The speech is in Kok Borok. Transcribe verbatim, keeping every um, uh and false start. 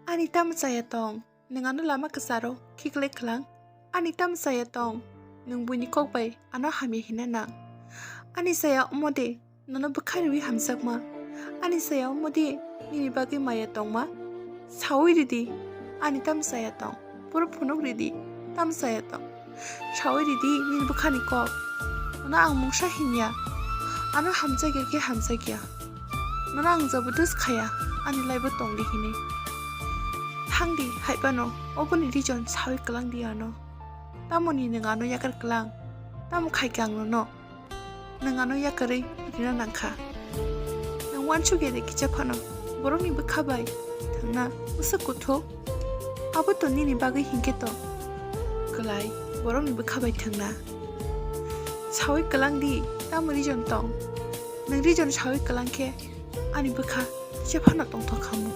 Ani tamo chaya tong? Nwng ano lama kwcharo khiklai khwlang? Ani tamo chaya tong? Nwng buini kok bai ano hamya hina nang? Ani chaya omo de nono bwkha riwi hamjakma? Ani chaya omo de nini bagwi maya tongma? Sawi ridi, ani tamo chaya tong? Puro phunuk ridi, tamo chaya tong? Sawi ridi nini bwkhani kok. Nono ang mungsa hinya. Ano hamjakya khe hamjakya. Nono ang jabardast khaya, ani laibo tongdi hinwi. Thangdi, haibano, oboni reason sawi kwlangdi ano. Tamoni nwng ano yakar kwlang? Tamo khaikha ang nono? Nwng ano yakarwi rina nangkha. Nwng uansukya de kisa phano borokni bwkha bai thangna bwswk kuthuk? Abo to nini bagwi hinkhe to kwlai, borokni bwkha bai thangna. Sawi kwlangdi, tamo reason tong? Nwng reason sawi kwlang khe ani bwkha kisa phano tongthok khamu.